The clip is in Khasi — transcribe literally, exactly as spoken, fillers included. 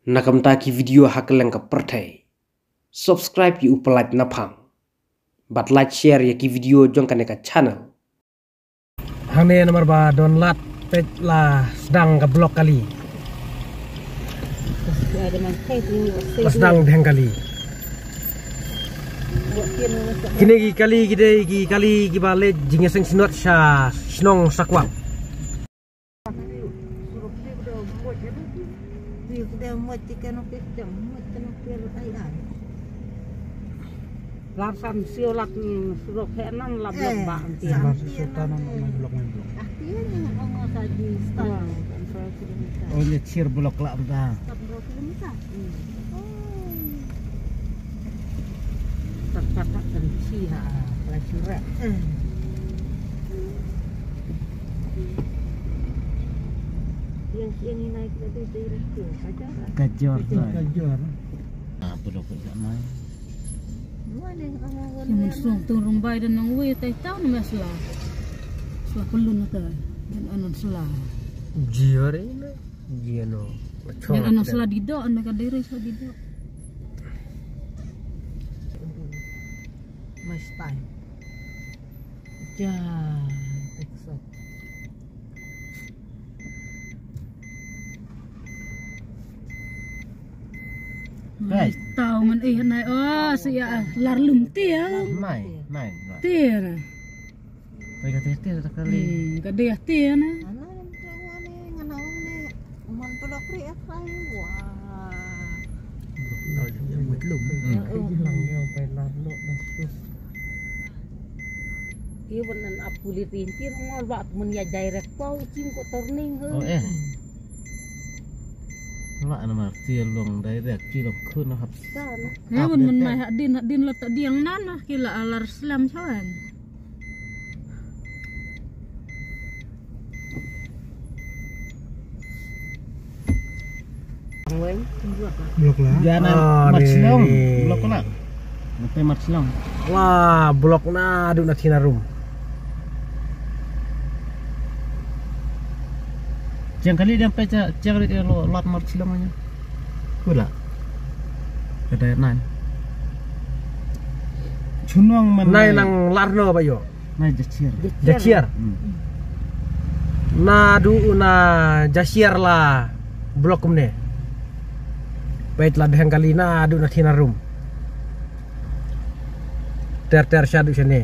Na ka bynta ki video ha kylleng ka pyrthei. Subscribe ïa u Pyllait Naphang. Bad like, share ïa ki video jong kane ka channel. Hangne namar ba don lad peit la sdang ka block kali. La sdang dheng kali. Kine ki kali ki dei ki kali kiba leit jingïaseng shnong sha shnong Sakwang. Lar san sio lat, mm, surok he nan lam lam ba anti. Lar sio tan nan block nan block. Oh, ni chir block la ba. Tempat tak tensi ha, la chira. Yang yang ini naik tadi tu. Kajor. Kajor. Ah, block kat mai. Yang song tu rumbai dan nang wei tai tau nama sela. Sela pelun tu. Dan anon sela. Jiar ini. Jiano. Dan anon sela didok, anon kadere sela didok. Mas time. Ja, exo. Tau man eh nai, oh, si ya lar lum tiang. Nai, nai, nai. Tiang. Pai ka tiang, tiang ta kali. Hmm, ka dia tiang na. Ana yang tengah ni ngana ni man pelak ri apa wa. Nau jam mutlum. Hmm. Pai lang yo, pai lar lo dah. Ïa ban nan ap kulit rintir ngol ba mun ïa direct pau cing ko turning he. Oh, eh. Ba na mar ti long direct ti long khun hap. Kan. Ïa ban mun mai hadin hadin la ta diang nan na ki la alar slam chawan. Blok la. Jan, ah, mat shlong. Blok la. Nte mat shlong. La, blok na du na thina rum. Jang kali dia pecha, jang kali dia lo lat mat shlong nya. Kula. Kada nai. Chunong man nai nai. Nang lar no ba yo. Nai jachiar. Jachiar. Hmm. Na du na jachiar la blok kumne. Peit la dheng kali na du na thina rum. Ter ter sha du shane.